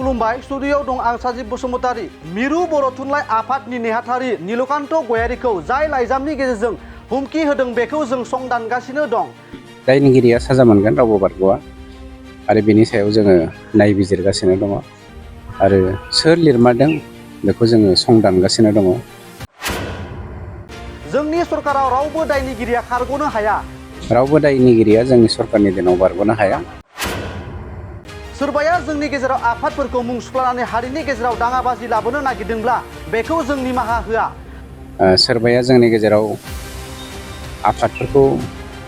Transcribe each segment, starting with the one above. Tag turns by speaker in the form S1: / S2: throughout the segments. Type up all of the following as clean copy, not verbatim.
S1: खुलुमबाय स्टुडिय'आव दं आं साजिब बसुमतारी मिरु बर' थुनलाइ आफादनि नेहाथारि नीलकान्त गयारिखौ जाय लाइजामनि गेजेरजों हुमखि होदों बेखौ जों संदानगासिनो दं।
S2: दायनिगिरिया साजा मोनगोन रावबो बारग'आ आरो बेनि सायाव जोङो नायबिजिरगासिनो दङ आरो सोर लिरमारदों बेखौ जोङो संदानगासिनो दङ।
S1: जोंनि सरकाराव रावबो दायनिगिरिया खारग'नो हाया।
S2: रावबो दायनिगिरिया जोंनि सरकारनि दिनाव बारग'नो हाया।
S1: सोरबाया जोंनि गेजेराव आफादफोरखौ मुं सुख्लानानै हारिनि गेजेराव दाङाबाजि लाबोनो नागिरदोंब्ला बेखौ जों निमाहा होआ।
S2: सोरबाया जोंनि गेजेराव आफादफोरखौ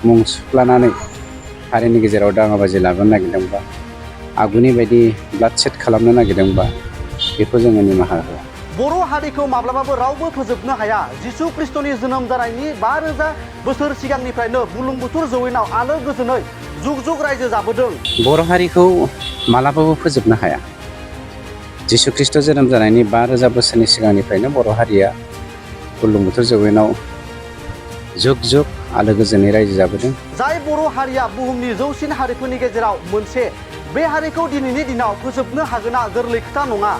S2: मुं सुख्लानानै हारिनि गेजेराव दाङाबाजि लाबोनो नागिरदोंबा आगुनि बायदि ब्लाड सेट खालामनो नागिरदोंबा बेखौ जोङो निमाहा होआ।
S1: बर' हारिखौ माब्लाबाबो रावबो फोजोबनो हाया। जिसु ख्रिस्ट'नि जोनोम जानायनि 5000 बोसोर सिगांनिफ्रायनो बुरलुंबुथुर जौयेनाव आलो गोजोनै जुग जुग रायजो जाबोदों।
S2: बर' हारिखौ मालाबाबो फोजोबनो हाया। जिसु ख्रिस्ट' जोनोम जानायनि 5000 बोसोरनि सिगांनिफ्रायनो बर' हारिया बुरलुंबुथुर जौयेनाव जुग जुग आलो गोजोनै रायजो जाबोदों।
S1: जाय बर' हारिया बुहुमनि जौसिन हारिफोरनि गेजेराव मोनसे, बे हारिखौ दिनैनि दिनाव फोजोबनो हागोना गोरलै खोथा नङा।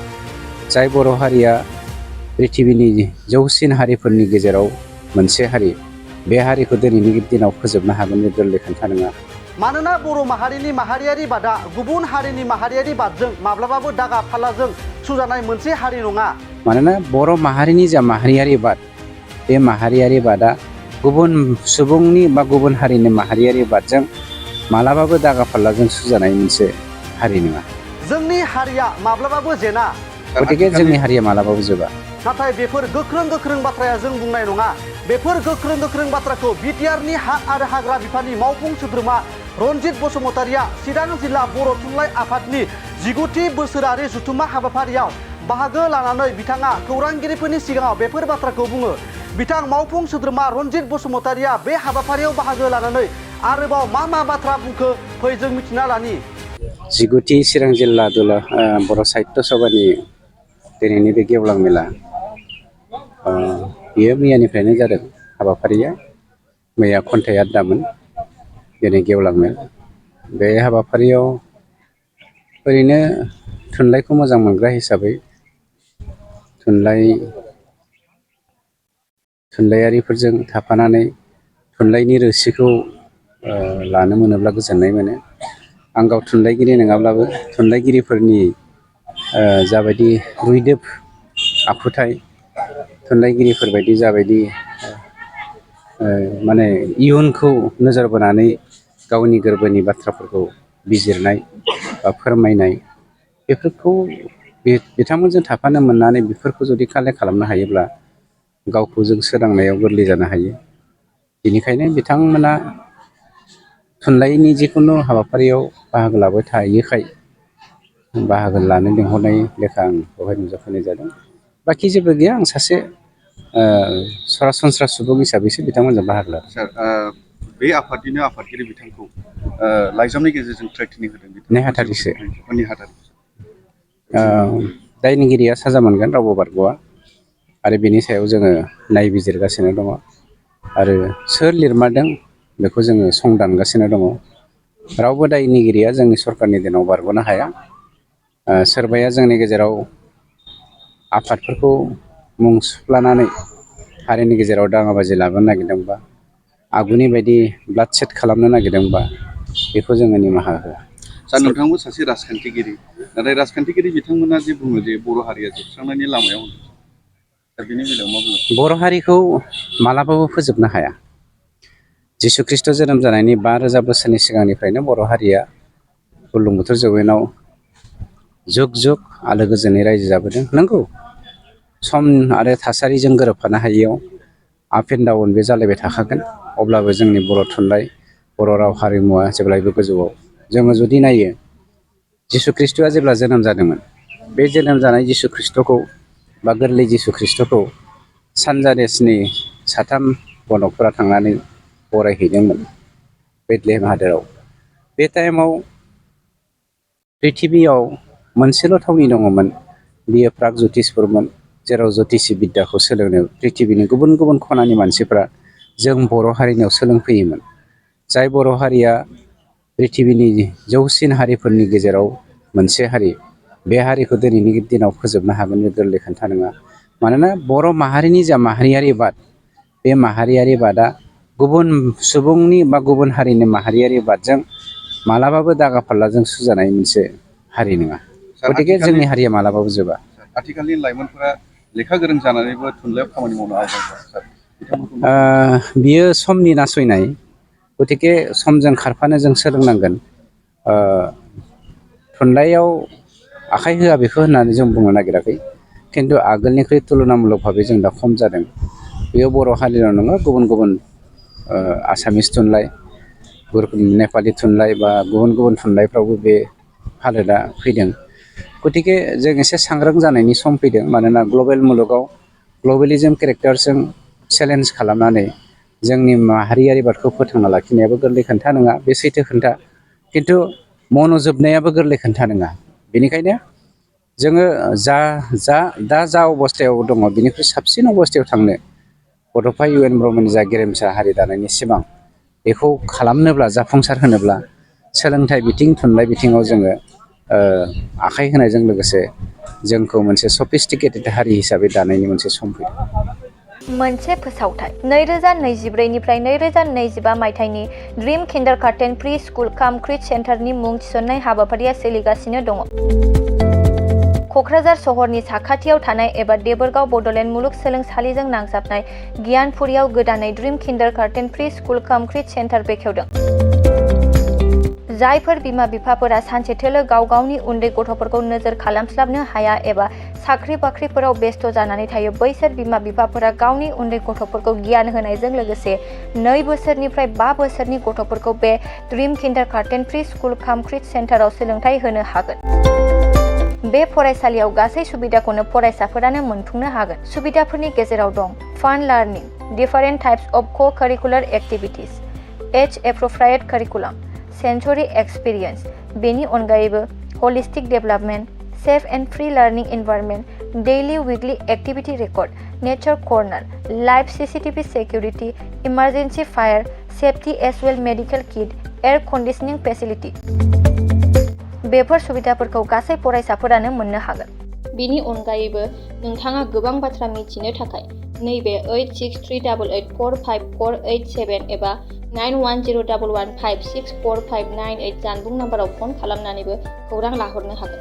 S2: जाय बर' हारिया पृथिबिनि जौसिन हारिफोरनि गेजेराव मोनसे हारि, बे हारिखौ दिनैनि दिनाव फोजोबनो हागोन बे गोरलै खोथा नङा।
S1: मानोना बर' माहारिनि माहारियारि बादआ गुबुन हारिनि माहारियारि बादजों माब्लाबाबो दागा फाल्लाजों सुजानाय मोनसे हारि नङा।
S2: मानोना बर' माहारिनि जा माहारियारि बाद, बे माहारियारि बादआ गुबुन सुबुंनि बा गुबुन हारिनि माहारियारि बादजों मालाबाबो दागा फाल्लाजों सुजानाय मोनसे हारि नङा।
S1: जोंनि हारिया माब्लाबाबो जेना।
S2: गतिके जोंनि हारिया मालाबाबो जोबा।
S1: नाथाय बेफोर गोख्रों बाथ्राया जों बुंनाय नङा। बेफोर गोख्रों बाथ्राखौ बिटिआरनि हा आरो हाग्रा बिफाननि मावफुं सोद्रोमा रनजित बसुमतारिया चिरां जिल्ला बर' थुनलाइ आफादनि 19थि बोसोरारि जथुम्मा हाबाफारियाव बाहागो लानानै बिथाङा खौरांगिरिफोरनि सिगाङाव बेफोर बाथ्राखौ बुङो। बिथां मावफुं सोद्रोमा रनजित बसुमतारिया बे हाबाफारियाव बाहागो लानानै आरोबाव मा बाथ्रा बुंखो फै जों मिथिना लानि।
S2: 19थि चिरां जिल्ला बर' साहित्य सभानि दिनैनि बे गेवलां मेला, बेयो मैयानिफ्रायनो जादों हाबाफारिया। मैया खन्थाइ आड्डामोन, दिनै गेवलां मेल। बे हाबाफारियाव ओरैनो थुनलाइखौ मोजां मोनग्रा हिसाबै थुनलाइयारिफोरजों थाफानानै थुनलाइनि रोसिखौ लानो मोनोब्ला गोजोननाय मोनो। आं गाव थुनलाइगिरि नङाब्लाबो थुनलाइगिरिफोरनि जाबायदि रुइदोब आखुथाय, थुनलाइगिरिफोरबायदि जाबायदि माने इयुनखौ नोजोर बोनानै गावनि गोरबोनि बाथ्राफोरखौ बिजिरनाय बा फोरमायनाय, बेफोरखौ बिथांमोनजों थाफानो मोननानै बेफोरखौ जुदि कालेक्ट खालामनो हायोब्ला गावखौ जों सोदांनायाव गोरलै जानो हायो। बेनिखायनो बिथांमोना थुनलाइनि जिखुनु हाबाफारियाव बाहागो लाबाय थायोखाय बाहागो लानो लिंहरनाय लेखा आं बेवहाय नुजाफैनाय जादों। बाखि जेबो गैया, आं सासे सरासनस्रा सुबुं हिसाबैसो बिथांमोनजों बाहागो लादों।
S3: सार, बे आफादनिनो आफादगिरि बिथांखौ लाइजामनि गेजेरजों ट्रेक्टनि होदों।
S2: नेहाथारिसो।
S3: नेहाथारि।
S2: दायनिगिरिया साजा मोनगोन रावबो बारग'आ आरो बेनि सायाव जोङो नायबिजिरगासिनो दङ आरो सोर लिरमारदों बेखौ जोङो संदानगासिनो दङ। रावबो दायनिगिरिया जोंनि सरकारनि दिनाव बारग'नो हाया। सोरबाया जोंनि गेजेराव आफादफोरखौ मुं सुख्लानानै हारिनि गेजेराव दाङाबाजि लाबोनो नागिरदोंबा आगुनि बायदि ब्लाड सेट खालामनो नागिरदोंबा बेखौ जोङो निमाहा होआ।
S3: सार, नोंथांबो सासे राजखान्थिगिरि, नाथाय राजखान्थिगिरि बिथांमोना जे बुङो जे बर' हारिया जोबस्रांनायनि लामायाव, दा बेनि बेलायाव मा बुङो?
S2: बर' हारिखौ मालाबाबो फोजोबनो हाया। जिसु ख्रिस्ट' जोनोम जानायनि 5000 बोसोरनि सिगांनिफ्रायनो बर' हारिया बुरलुंबुथुर जौयेनाव जुग जुग आलो गोजोनै रायजो जाबोदों। नंगौ, सम आरो थासारिजों गोरोबफानो हायियाव आप एन्ड डाउन बे जालायबाय थाखागोन। अब्लाबो जोंनि बर' थुनलाइ, बर' राव हारिमुवा जेब्लायबो गोजौआव। जोङो जुदि नायो, जिसु ख्रिस्ट'आ जेब्ला जोनोम जादोंमोन, बे जोनोम जानाय जिसु ख्रिस्ट'खौ बा गोरलै जिसु ख्रिस्ट'खौ सानजा देशनि 3 गनकफोरा थांनानै बरायहैदोंमोन बेथलेहेम हादोराव। बे टाइमाव पृथिबियाव मोनसेल' थावनि दङमोन, बियो प्रागज्यतिसपुरमोन, जेराव ज्यतिषि बिद्याखौ सोलोंनो पृथिबिनि गुबुन गुबुन खनानि मानसिफ्रा जों बर' हारिनियाव सोलोंफैयोमोन। जाय बर' हारिया पृथिबिनि जौसिन हारिफोरनि गेजेराव मोनसे हारि, बे हारिखौ दिनैनि दिनाव फोजोबनो हागोन बे गोरलै खोथा नङा। मानोना बर' माहारिनि जा माहारियारि बाद, बे माहारियारि बादा गुबुन सुबुंनि बा गुबुन हारिनि माहारियारि बादजों मालाबाबो दागा फाल्लाजों सुजानाय मोनसे हारि नङा।
S3: सार,
S2: गतिके जोंनि हारिया मालाबाबो जोबा।
S3: आथिखालनि लाइमोनफोरा लेखा गोरों जानानैबो थुनलाइयाव खामानि मावनो आवगायबाय सार, बिथांमोनखौ
S2: बियो समनि नासयनाय। गतिके समजों खारफानो जों सोलोंनांगोन। थुनलाइयाव आखाइ होआ बेखौ होननानै जों बुंनो नागिराखै, खिन्थु आगोलनिख्रुइ तुलनामुलक भाबै जों दा खम जादों। बेयाव बर' हारिल' नङा, गुबुन गुबुन आसामिस थुनलाइ, नेपालि थुनलाइ बा गुबुन गुबुन थुनलाइफ्रावबो बे हालोदा फैदों। गतिके जों एसे सांग्रां जानायनि सम फैदों। मानोना ग्लबेल मुलुगाव ग्लबेलिजम केरेक्टारजों चेलेन्ज खालामनानै जोंनि माहारियारि बादखौ फोथांना लाखिनायाबो गोरलै खोथा नङा, बे सैथो खोथा। खिन्थु मन'जोबनायाबो गोरलै खोथा नङा। बेनिखायनो जोङो दा जा अबस्थायाव दङ बिनिख्रुइ साबसिन अबस्थायाव थांनो बड'फा इउ एन ब्रह्मनि जा गेरेमसा हारि दानायनि सिमां, बेखौ खालामनोब्ला, जाफुंसार होनोब्ला सोलोंथाइ बिथिं, थुनलाइ बिथिङाव जोङो आखाइ होनायजों लोगोसे जोंखौ मोनसे सफिस्टिकेटेड हारि हिसाबै दानायनि मोनसे सम फैदों।
S4: मोनसे फोसावथाय 2024 निफ्राय 2025 मायथाइनि ड्रिम किन्डारगार्टेन प्रि स्कुल काम क्रिच सेन्टारनि मुं थिसननाय हाबाफारिया सोलिगासिनो दङ। क'क्राझार सहरनि साखाथियाव थानाय एबा देबोरगाव बड'लेण्ड मुलुगसोलोंसालिजों नांजाबनाय गियानपुरियाव गोदानै ड्रिम किन्डारगार्टेन प्रि स्कुल काम क्रिच सेन्टार बेखेवदों। जायफोर बिमा बिफाफोरा सानसेथोलो गाव गावनि उन्दै गथ'फोरखौ नोजोर खालामस्लाबनो हाया एबा साख्रि बाख्रिफोराव बेस्थ' जानानै थायो, बैसोर बिमा बिफाफोरा गावनि उन्दै गथ'फोरखौ गियान होनायजों लोगोसे 2 बोसोरनिफ्राय 5 बोसोरनि गथ'फोरखौ बे ड्रिम किन्डारगार्टेन प्रि स्कुल काम क्रिच सेन्टाराव सोलोंथाइ होनो हागोन। बे फरायसालियाव गासै सुबिदाखौनो फरायसाफोरानो मोनफुंनो हागोन। सुबिदाफोरनि गेजेराव दं fun learning, different types of co-curricular activities, age appropriate curriculum, sensory experience. बेनि अनगायैबो holistic development, safe and free learning environment, daily weekly activity record, nature corner, live CCTV security, emergency fire safety as well medical kit, air conditioning facility. बेफोर सुबिदाफोरखौ गासै फरायसाफोरानो मोननो हागोन। बेनि अनगायैबो नोंथाङा गोबां बाथ्रा मिथिनो थाखाय नैबे 8638145487 एबा 9101156459 जानबुं नाम्बाराव फन खालामनानैबो खौरां लाहरनो हागोन।